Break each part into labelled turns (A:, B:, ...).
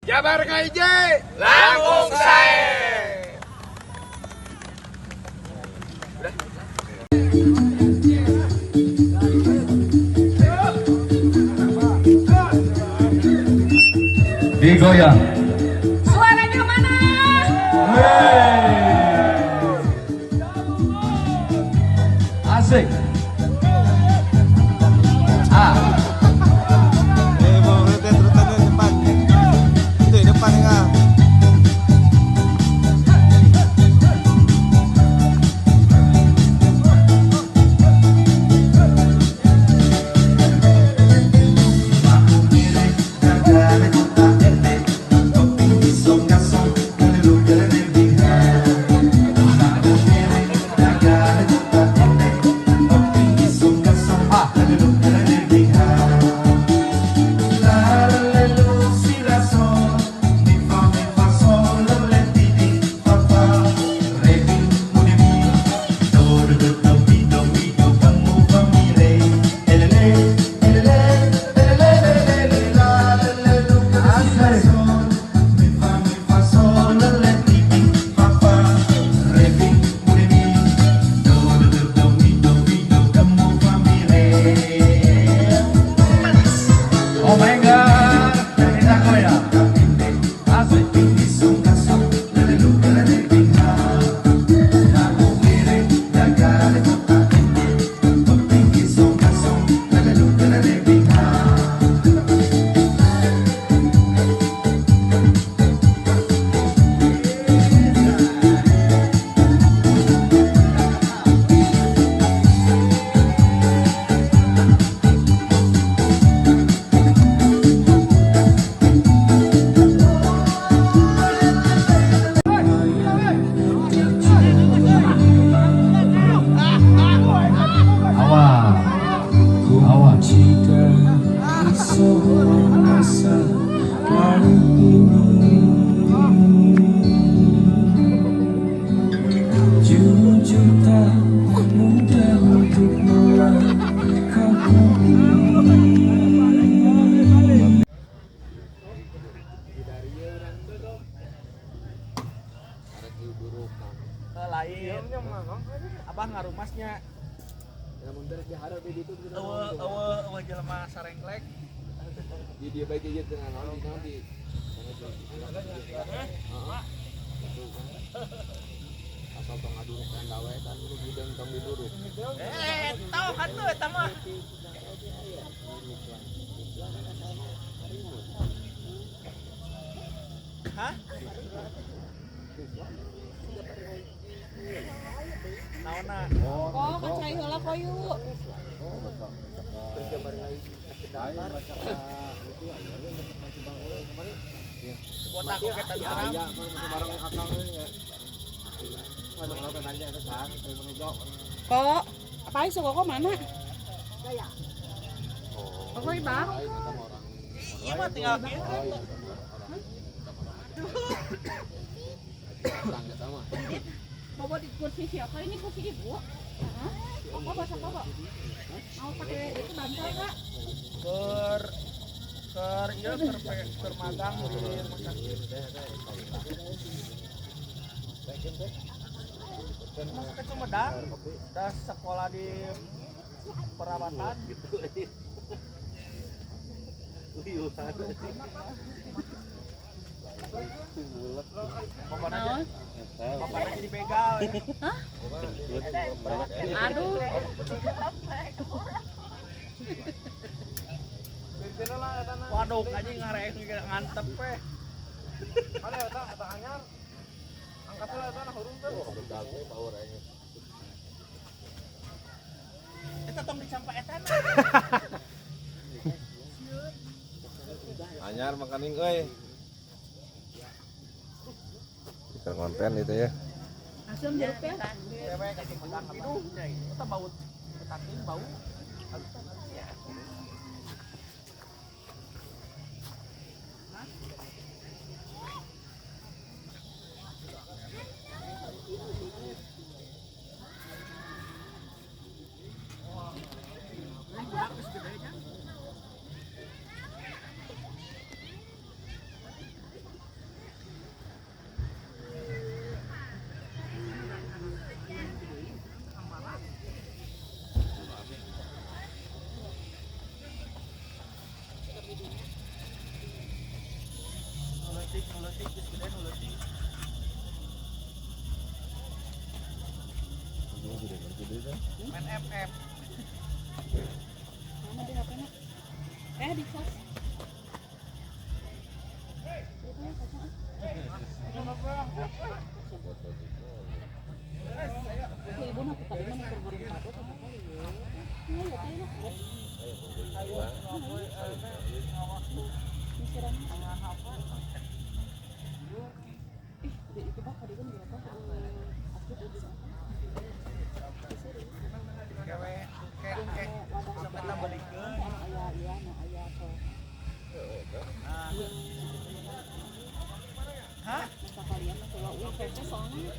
A: Jabar ngaije langkung sae.
B: Digoyang.
C: Suaranya mana?
B: Hey. Asik. Ah.
D: Mau depan. Itu depan enggak?
E: Lain abah ngarumasnya eueuh jelema sarengklek
A: di dia baik aja dengan nanti asal tong ngaduruk gawe kan lu gudang tong diduruk
E: tau kan tuh eta mah. Hah? Naona.
C: Oh, kan cai heula koyu.
E: Botak oge tadi
C: Kok, apa iso kok mana? Kok ibang?
E: Iya mah tinggal kieu.
C: Bobo di kursi siapa? Ini kursi ibu. Kok basah kok? Mau pakai itu bantal nggak?
E: Ker ker iya ker magang di rumah sakit. Masuk ke Sumedang, udah sekolah di perawatan. Bapak aja dibegal.
C: Hah? Aduh.
E: Waduh, anjing ngareng ngantep we.
D: Mana eta eta anyar? Angkat lah eta hurung teh.
E: Eta tong dicampak eta.
D: Anyar makaning euy. Kita konten itu ya.
C: Asam jeruk ya.
E: Eta bau ketating bau. Leutik nu leutik geus gede nu leutik. Main FF.
C: Mana di HP-nya? Di cas. Ibu nak tadi mana kerburung patut apa kali ya? Iya, ya tadi. Ih, itu bah tadi kan berapa?
E: Kewe ke sampai tambelikeun.
C: Aya iya, nu aya tuh.
E: Nah. Hah?
C: Masa kalian mah coba uang kece soalnya.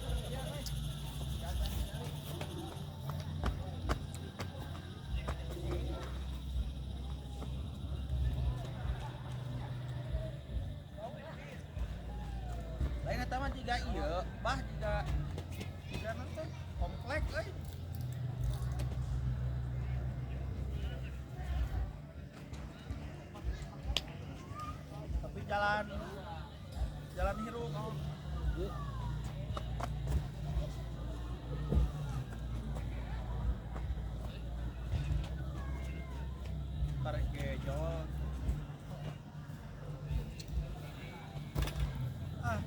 E: Lain eta mah jiga ieu, bah jiga jiga naon teh? Komplek euy. Tapi jalan jalan hirup. Karek gejol. Ah,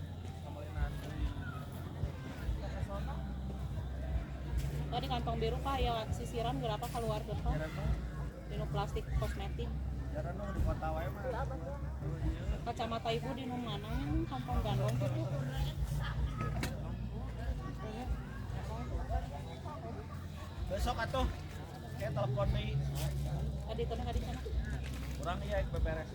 C: Tadi kantong biru kah ya sisiran berapa keluar depan? Dino plastik kosmetik.
E: Jarang di kota wae mah.
C: Kacamata ibu di nu mana kantong gandong gitu.
E: Besok atuh kayak telepon deui.
C: Tadi tuh tadi sana.
E: Urang ieu beberes.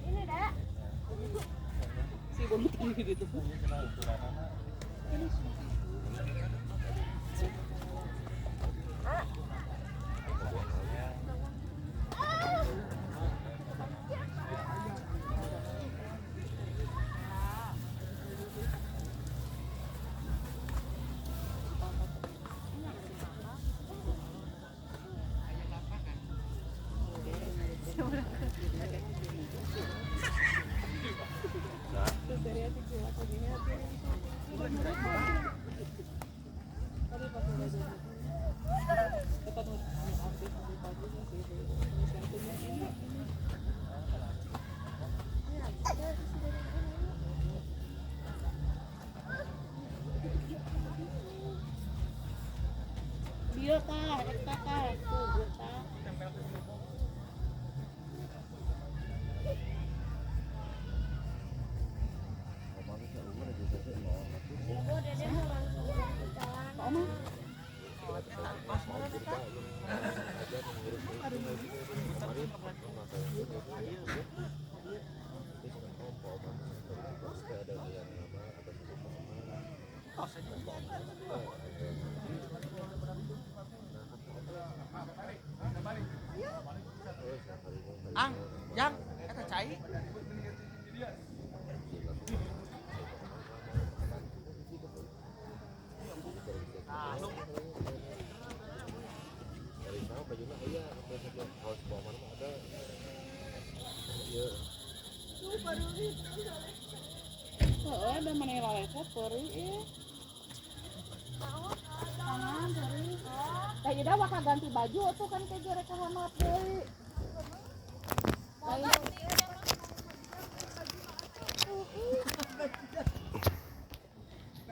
C: Ini dah. Si bonut gitu. Dia kah, eta kah, tuh tah.
E: Ang, yang, eta cai. Ah, lu.
C: Heeh, da mana lalece peurih ieu. Tangan peurih. Tah ieu bakal ganti baju atuh kan ke jere ka handap deui. Lain.